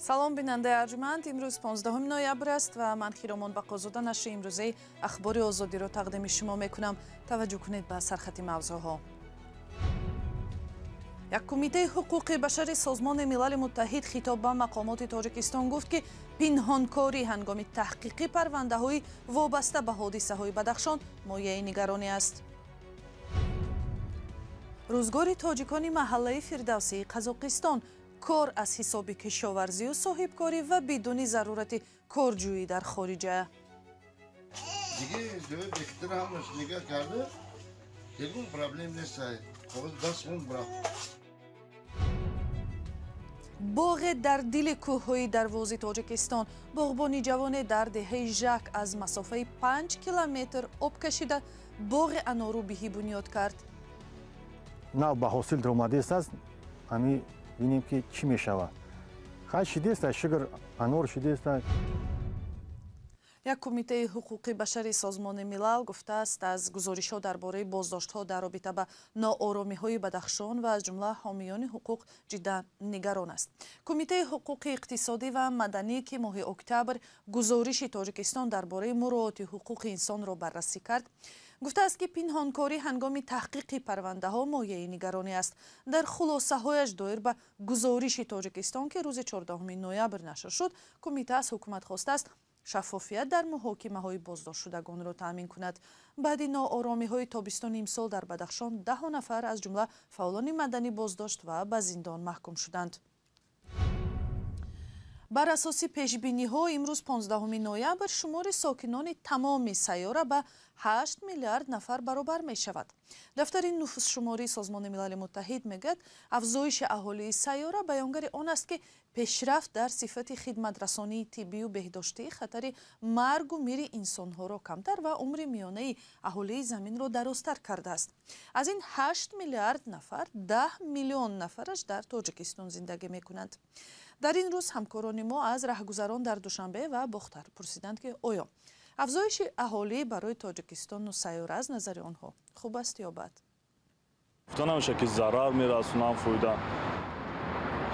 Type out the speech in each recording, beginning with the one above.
Салом, бинандаи арҷманд. Имрӯз 15 ноябр аст ва ман Хиромон Бақозода нашри имрӯзаи Ахбори Озодиро тақдими шумо мекунам. Таваҷҷӯҳ кунед ба сархати мавзӯъҳо. Як кумитаи ҳуқуқи башари Созмони Милали Муттаҳид хитоб ба мақомоти Тоҷикистон гуфт, ки пинҳонкорӣ ҳангоми таҳқиқи парвандаҳои вобаста ба ҳодисаҳои Бадахшон мояи нигаронӣ аст. Рӯзгори тоҷикони маҳаллаи Фирдавсии Қазоқистон кор аз ҳисоби кишоварзию соҳибкорӣ ва бидуни зарурати корҷӯӣ дар хориҷа. Боғе дар дили кӯҳҳои дарвози Тоҷикистон. Боғбони ҷавоне дар деҳаи Жак аз масофаи 5 километр об кашида боғи анору биҳӣ бунёд кард. Нав ба ҳосил даромадааст, аст ҳами бинем ки чӣ мешавад. Хай шидеста, шукр, анор шидеста. Як кумитаи ҳуқуқи башари Созмони Милал гуфтааст, аз гузоришҳо дар бораи боздоштҳо дар робита ба ноороми Бадахшон ва аз ҷумла ҳомиёни ҳуқуқ ҷиддан нигарон аст. Кумитаи ҳуқуқи иқтисодӣ ва маданӣ, ки моҳи октябр гузориши Тоҷикистон дар бораи муроати ҳуқуқи инсонро баррасӣ кард, гуфтааст, ки пинҳонкорӣ ҳангоми таҳқиқи парвандаҳо мояи нигаронӣ аст. Дар хулосаҳояш доир ба гузориши Тоҷикистон, ки рӯзи 14 ноябр нашр шуд, кумита аз ҳукумат хостааст шаффофият дар муҳокимаҳои боздоштшудагонро таъмин кунад. Баъди нооромиҳои тобистони имсол дар Бадахшон 10 нафар аз ҷумла фаъолони маданӣ боздошт ва ба зиндон маҳкум шуданд. Бар асоси пешбиниҳо имрӯз 15 ноябр шумори сокинони тамоми сайёра ба 8 миллиард нафар баробар мешавад. Дафтари нуфузшумории Созмони Милали Муттаҳид мегӯяд, афзоиши аҳолии сайёра баёнгари он аст, ки пешрафт дар сифати хидматрасонии тиббию беҳдоштӣ хатари маргу мири инсонҳоро камтар ва умри миёнаи аҳолии заминро дарозтар кардааст. Аз ин 8 миллиард нафар 10 миллион нафараш дар Тоҷикистон зиндагӣ мекунанд. Дар ин рӯз ҳамкорони мо аз раҳгузарон дар Душанбе ва Бохтар пурсиданд, ки оё афзоиши аҳолӣ барои Тоҷикистону сайёра аз назари онҳо хуб аст ё бад? Гуфта намешавад, ки зарар мерасонам, фоида.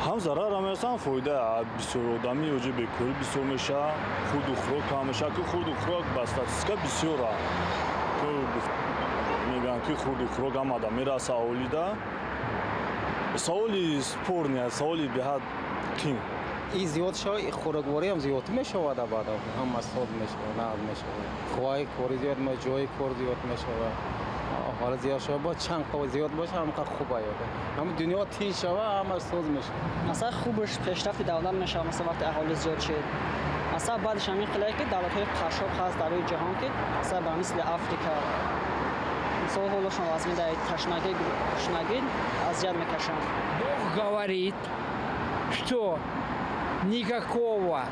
Ҳам зарар мерасонам, фоида. Бисёр одами оҷи бекорӣ бисёр мешавад, хурду хӯрок кам мешавад, ки хурду хӯрок ба статистика бисёра. Мегӯянд, ки хурду хӯрок ҳамада мераса аҳолида. Саволи спорный, саволи беҳад қим. И зиёд шава, хӯроквориам зиёд мешавад, баъд ҳама соз мешавад, нағз мешавад. Қувваи кори зиёд, ҷои кор зиёд мешавад. Ҳола зиёд шава, боз чанд қувва зиёд бошад, ҳамқа хуб аёд. Ҳама дунё тинч шава, ҳама соз мешавад. Масалан, хубаш пешрафти давлат мешавад, масалан вақте аҳолӣ зиёд шуд. Масалан, баъдаш ҳамин қилае, ки давлатҳои қашшоқ ҳаст дар рӯи ҷаҳон, ки масалан ба мисли Африка, мисол ҳолашон вазъи дар ташнагӣ, гуруснагӣ азият мекашанд. Бог говорит, что никакого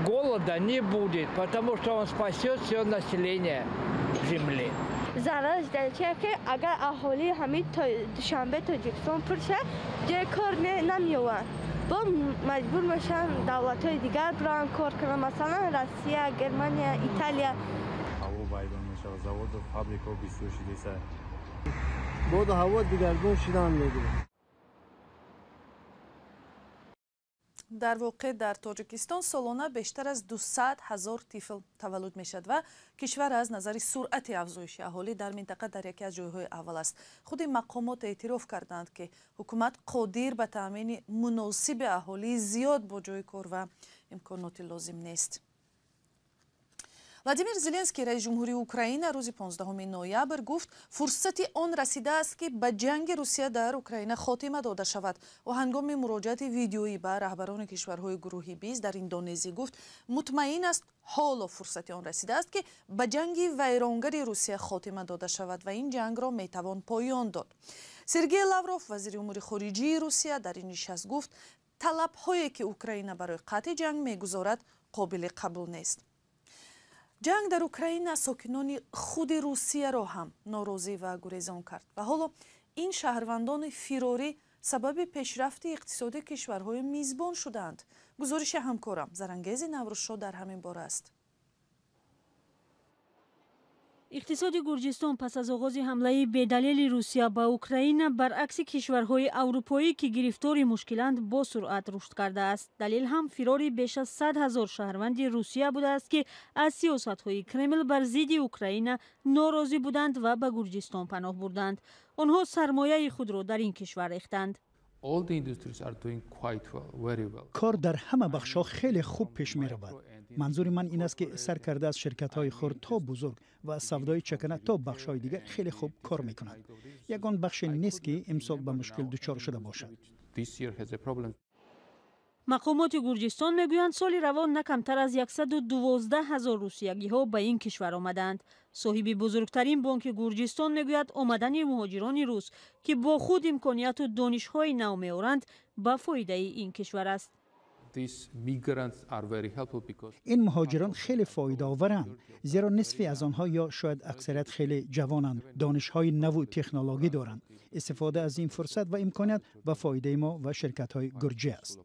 голода не будет, потому что он спасет все население земли. Зарараш дар чие, ки агар аҳолии ҳамин Душанбе, Тоҷикистон пур шавад, ҷои кор намеёбанд. Бо маҷбур мешаванд давлатҳои дигар бираванд кор кунанд, масалан Россия, Германия, Италия. Ҳаво вайрон мешавад, заводу фабрикаҳо бисёр шудааст. Боду ҳаво дигаргун шудан мегирад. Дар воқеъ дар Тоҷикистон солона бештар аз 200 ҳазор тифл таваллуд мешавад ва кишвар аз назари суръати афзоиши аҳолӣ дар минтақа дар яке аз ҷойҳои аввал аст. Худи мақомот эътироф карданд, ки ҳукумат қодир ба таъмини муносиби аҳолии зиёд бо ҷои кор ва имконоти лозим нест. Владимир Зеленский, раиси ҷумҳурии Украина, рӯзи 15 ноябр гуфт, фурсати он расидааст, ки ба ҷанги Русия дар Украина хотима дода шавад. Ӯ ҳангоми муроҷиати видеоӣ ба раҳбарони кишварҳои гурӯҳи 20 дар Индонезӣ гуфт, мутмаин аст, ҳоло фурсати он расидааст, ки ба ҷанги вайронгари Русия хотима дода шавад ва ин ҷангро метавон поён дод. Сергей Лавров, вазири умури хориҷии Русия, дар ин нишаст гуфт, талабҳое ки Украина барои қатъи ҷанг мегузорад, қобили қабул нест. Ҷанг дар Украина сокинони худи Русияро ҳам норозӣ ва гурезон кард ва ҳоло ин шаҳрвандони фирорӣ сабаби пешрафти иқтисодии кишварҳои мизбон шудаанд. Гузориши ҳамкорам Зарангези Наврӯзшо дар ҳамин бора аст. Иқтисоди Гурҷистон пас аз оғози ҳамлаи бедалели Русия ба Украина, баръакси кишварҳои аврупоӣ, ки гирифтори мушкиланд, бо суръат рушд кардааст. Далел ҳам фирори беш аз 100 000 шаҳрванди Русия будааст, ки аз сиёсатҳои Кремл бар зидди Украина норозӣ буданд ва ба Гурҷистон паноҳ бурданд. Онҳо сармояи худро дар ин кишвар рехтанд. Кор дар ҳама бахшҳо хеле хуб пеш меравад. Манзури ман ин аст, ки сар карда аз ширкатҳои хурд то бузург ва аз савдои чакана то бахшҳои дигар хеле хуб кор мекунанд. Ягон бахше нест, ки имсол ба мушкил дучор шуда бошад. Мақомоти Гурҷистон мегӯянд, соли равон на камтар аз 112 ҳазор русиягиҳо ба ин кишвар омаданд. Соҳиби бузургтарин бонки Гурҷистон мегӯяд, омадани муҳоҷирони рус, ки бо худ имконияту донишҳои нав меоранд, ба фоидаи ин кишвар аст. Ин муҳоҷирон хеле фоидаоваранд, зеро нисфи аз онҳо ё шояд аксарият хеле ҷавонанд, донишҳои наву технологӣ доранд. Истифода аз ин фурсат ва имконият ба фоидаи мо ва ширкатҳои гурҷӣ аст.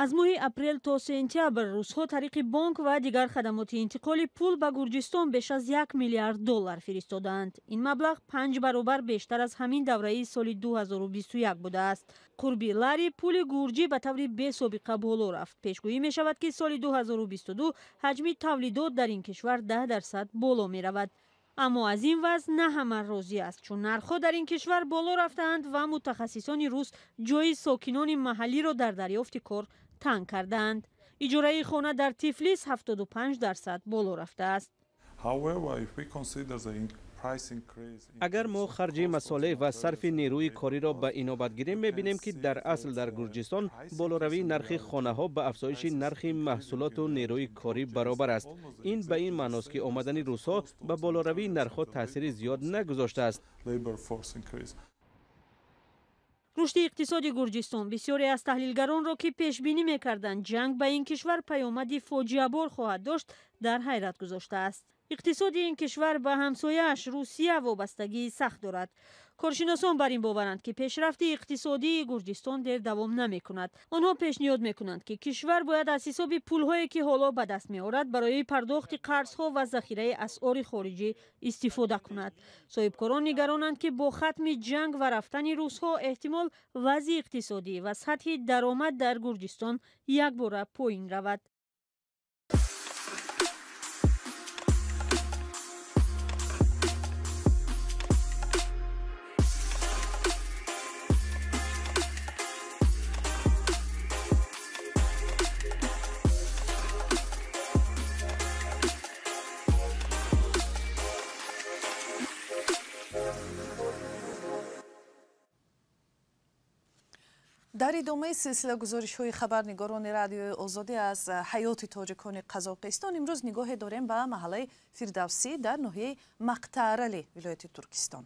Аз моҳи апрел то сентябр русҳо тариқи бонк ва дигар хадамоти интиқоли пул ба Гурҷистон беш аз 1 миллиард доллар фиристодаанд. Ин маблағ панҷ баробар бештар аз ҳамин давраи соли 2021 будааст. Қурби лари, пули гурҷӣ, ба таври бесобиқа боло рафт. Пешгӯӣ мешавад, ки соли 2022 ҳаҷми тавлидот дар ин кишвар 10% боло меравад. Аммо аз ин вазъ на ҳама розӣ аст, чун нархҳо дар ин кишвар боло рафтаанд ва мутахассисони рус ҷои сокинони маҳаллиро дар дарёфти кор танг кардаанд. Иҷораи хона дар Тифлис 75% боло рафтааст. Агар мо харҷи масолеҳ ва сарфи нерӯи кориро ба инобат гирем, мебинем, ки дар асл дар Гурҷистон болоравии нархи хонаҳо ба афзоиши нархи маҳсулоту нерӯи корӣ баробар аст. Ин ба ин маъност, ки омадани русҳо ба болоравии нархҳо таъсири зиёд нагузоштааст. Рушди иқтисоди Гурҷистон бисёре аз таҳлилгаронро, ки пешбинӣ мекарданд, ҷанг ба ин кишвар паёмади фоҷиабор хоҳад дошт, дар ҳайрат гузоштааст. Иқтисоди ин кишвар ба ҳамсояаш Русия вобастагии сахт дорад. Коршиносон бар ин боваранд, ки пешрафти иқтисодии Гурҷистон дер давом намекунад. Онҳо пешниҳод мекунанд, ки кишвар бояд аз ҳисоби пулҳое, ки ҳоло ба даст меорад, барои пардохти қарзҳо ва захираи асъори хориҷӣ истифода кунад. Соҳибкорон нигаронанд, ки бо хатми ҷанг ва рафтани русҳо эҳтимол вазъи иқтисодӣ ва сатҳи даромад дар Гурҷистон якбора поин равад. Дар идомаи силсила гузоришҳои хабарнигорони Радиои Озодӣ аз ҳаёти тоҷикони Қазоқистон, имрӯз нигоҳе дорем ба маҳаллаи Фирдавсӣ дар ноҳияи Мақтаарали вилояти Туркистон.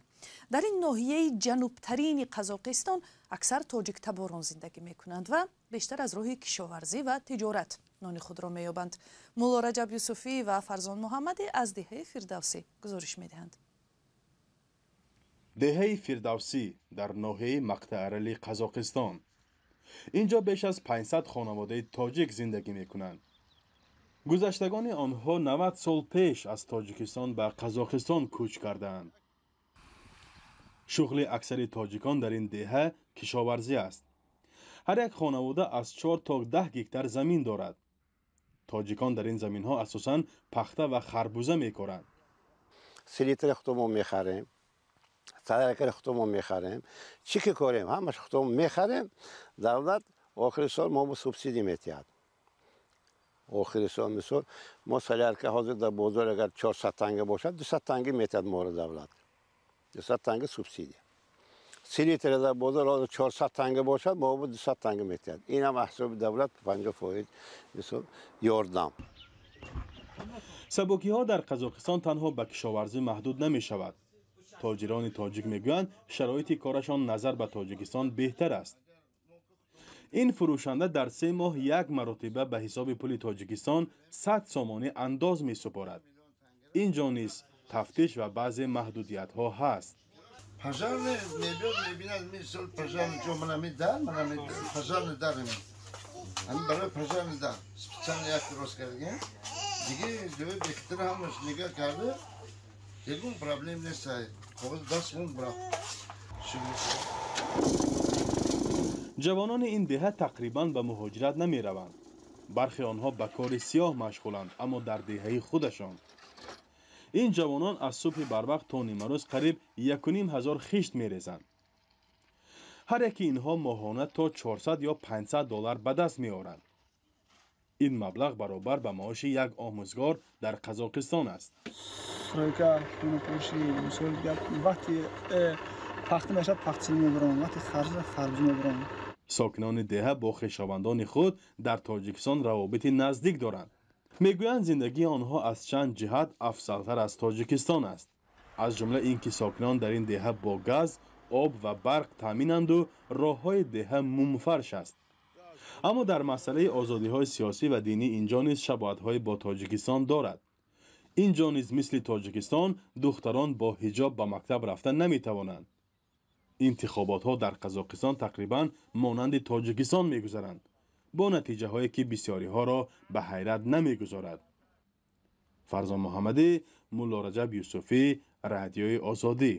Дар ин ноҳияи ҷанубтарини Қазоқистон аксар тоҷиктаборон зиндагӣ мекунанд ва бештар аз роҳи кишоварзӣ ва тиҷорат нони худро меёбанд. Мулло Раҷаб Юсуфӣ ва Фарзон Муҳаммадӣ аз деҳаи Фирдавсӣ гузориш медиҳанд. Деҳаи Фирдавсӣ дар ноҳияи Мақтаарали Қазоқистон. Ин ҷо беш аз 500 хонаводаи тоҷик зиндагӣ мекунанд. Гузаштагони онҳо 90 сол пеш аз Тоҷикистон ба Қазоқистон кӯч кардаанд. Шуғли аксари тоҷикон дар ин деҳа кишоварзӣ аст. Ҳар як хонавода аз 4 то 10 гектар замин дорад. Тоҷикон дар ин заминҳо асосан пахта ва харбуза мекоранд. Селитра худамон мехарем, солярка худамон мехарем, чӣ ки корем, ҳамаш худамон мехарем. Давлат охири сол мо субсидия метиҳад. Охири сол, мисол, мо солярка ҳозир дар бозор агар 400 танга бошад, 200 танга метиҳад моро давлат, 200 танга субсидия. Селитра дар бозор ҳозир 400 танга бошад, мо 200 танга метиҳад. Инам ҳисоби давлат 50%, мисол, ёрдам. Сабукиҳо дар Қазоқистон танҳо ба кишоварзӣ маҳдуд намешавад. Тоҷирони тоҷик мегӯянд, шароити корашон назар ба Тоҷикистон беҳтар аст. Ин фурӯшанда дар 3 моҳ як маротиба ба ҳисоби пули Тоҷикистон 100 сомонӣ андоз месупорад. Ин ҷо низ тафтиш ва баъзе маҳдудиятҳо ҳаст. Пожарный мебиёд, мебинад, мисол, пожарный ҷо манами дар, манами пожарный дарем. Ами барои пожарный дар специально як рост кардагем. Диге ҷои бехтар ҳамаш нигаҳ карда, ягон проблем нест. Коғаз даст мон брафт. Ҷавонони ин деҳа тақрибан ба муҳоҷират намераванд. Бархе онҳо ба кори сиёҳ машғуланд, аммо дар деҳаи худашон. Ин ҷавонон аз субҳи барвақт то нимарӯз қариб 1500 хишт мерезанд. Ҳар яки инҳо моҳона то 400 ё 500 доллар ба даст меоранд. Ин маблағ баробар ба маоши як омӯзгор дар Қазоқистон аст. Стройка, хонапӯшӣ, мисол гап, вақти пахта мешавад, пахтачинӣ мебарам, вақти харбуза харбуза мебарам. Сокинони деҳа бо хешовандони худ дар Тоҷикистон равобити наздик доранд. Мегӯянд, зиндагии онҳо аз чанд ҷиҳат афзалтар аз Тоҷикистон аст. Аз ҷумла ин ки сокинон дар ин деҳа бо газ, об ва барқ таъминанду роҳҳои деҳа мумфарш аст. Аммо дар масъалаи озодиҳои сиёсӣ ва динӣ инҷо низ шабоҳатҳое бо Тоҷикистон дорад. Инҷо низ мисли Тоҷикистон духтарон бо ҳиҷоб ба мактаб рафта наметавонанд. Интихоботҳо дар Қазоқистон тақрибан монанди Тоҷикистон мегузаранд, бо натиҷаҳое ки бисёриҳоро ба ҳайрат намегузорад. Фарзон Муҳаммадӣ, Муллораҷаб Юсуфӣ, Радиои Озодӣ.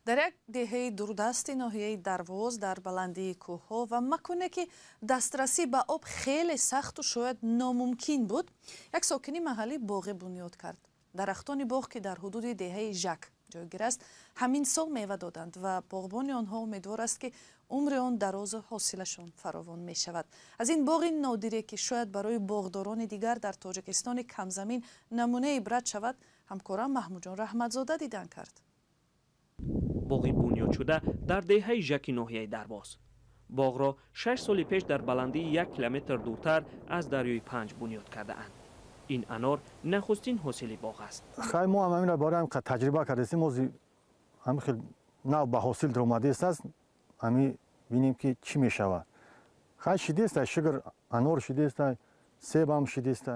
Дар як деҳаи дурдасти ноҳияи Дарвоз дар баландии кӯҳҳо ва маконе ки дастрасӣ ба об хеле сахту шояд номумкин буд, як сокини маҳаллӣ боғе бунёд кард. Дарахтони боғ, ки дар ҳудуди деҳаи Жак ҷойгир аст, ҳамин сол мева доданд ва боғбони онҳо умедвор аст, ки умри он дарозу ҳосилашон фаровон мешавад. Аз ин боғи нодире, ки шояд барои боғдорони дигар дар Тоҷикистони камзамин намунаи ибрат шавад, ҳамкорам Маҳмудҷон Раҳматзода дидан кард. Боғи бунёдшуда дар деҳаи Жаки ноҳияи Дарвоз. Боғро 6 соли пеш дар баландии 1 километр дуртар аз дарёи Панҷ бунёд кардаанд. Ин анор нахустин ҳосили боғ аст. Хай, мо ҳам ҳаминро барои ҳам таҷриба кардастем. Ози ҳамин хел нав ба ҳосил даромадааст, аст, ҳамин бинем ки чӣ мешавад. Хай, шидест, шукр, анор шидест, себ ҳам шидест.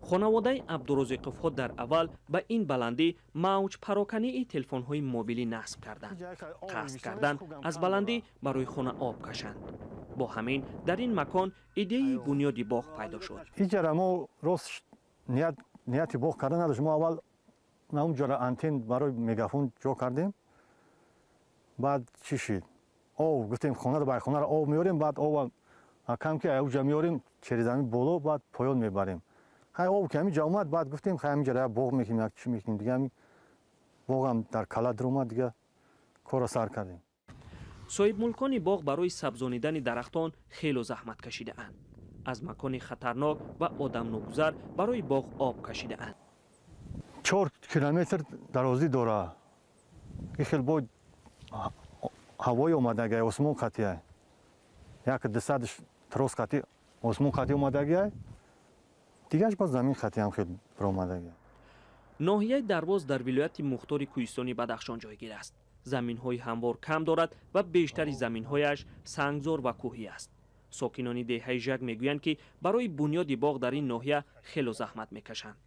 Хонаводаи Абдурозиқовҳо дар аввал ба ин баландӣ мавҷпарокании телефонҳои мобилӣ насб карданд. Қасд карданд аз баландӣ барои хона об кашанд. Бо ҳамин дар ин макон идеяи бунёди боғ пайдо шуд. Иҷара мо рост нияти боғ кардан надошт. Мо аввал ҷора антен барои мегафон ҷо кардем. Баъд чӣ шид? Об гуфтем, хонаро ба хонаро об меорем, баъд об кам ки уҷа меорем, через ҳамин боло, баъд поён мебарем. Хай, об ки ҳамин ҷа омад, баъд гуфтем, хай, ҳамин ҷара боғ мекунем, як чӣ мекунем дига. Ҳамин боғам дар кала даромад, дига корро сар кардем. Соҳибмулкони боғ барои сабзонидани дарахтон хело заҳмат кашидаанд. Аз макони хатарнок ва одамногузар барои боғ об кашидаанд. 4 километр дарозӣ дора. И хел бо ҳавои омадагиай, осмон қатиай, як дусадш трос қати осмон қати омадагиай, дигаш ба замин қати ҳам хел баромадагиай. Ноҳияи Дарвоз дар вилояти мухтори кӯҳистони Бадахшон ҷойгир аст. Заминҳои ҳамвор кам дорад ва бештари заминҳояш сангзор ва кӯҳӣ аст. Сокинони деҳаи Жак мегӯянд, ки барои бунёди боғ дар ин ноҳия хело заҳмат мекашанд.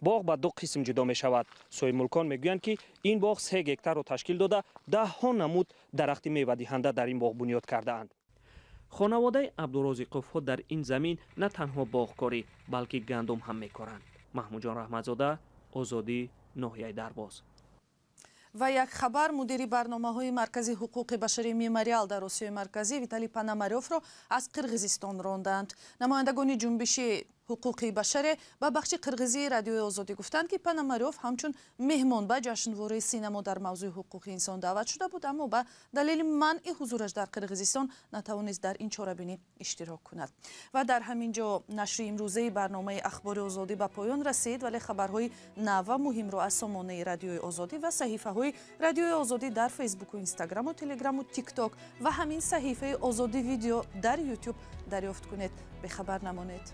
Боғ ба ду қисм ҷудо мешавад. Соҳибмулкон мегӯянд, ки ин боғ 3 гектарро ташкил дода, даҳҳо намуд дарахти мевадиҳанда дар ин боғ бунёд кардаанд. Хонаводаи Абдурозиқовҳо дар ин замин на танҳо боғкорӣ, балки гандум ҳам мекоранд. Маҳмудҷон Раҳматзода, Озодӣ, ноҳияи Дарвоз. Ва як хабар: мудири барномаҳои Маркази ҳуқуқи башарии Мемориал дар Осиёи Марказӣ Виталий Пономарёвро аз Қирғизистон рондаанд. Намояндагони ҷунбиши ҳуқуқи башаре ба бахши қирғизии Радиои Озодӣ гуфтанд, ки Пономарёв ҳамчун меҳмон ба ҷашнвораи синамо дар мавзӯи ҳуқуқи инсон даъват шуда буд, аммо ба далели манъи ҳузураш дар Қирғизистон натавонист дар ин чорабинӣ иштирок кунад. Ва дар ҳамин ҷо нашри имрӯзаи барномаи Ахбори Озодӣ ба поён расид, вале хабарҳои нав ва муҳимро аз сомонаи Радиои Озодӣ ва саҳифаҳои Радиои Озодӣ дар Фейсбуку, Инстаграму, Телеграму, Тикток ва ҳамин саҳифаи Озодӣ Видео дар Ютуб дарёфт кунед. Бехабар намонед.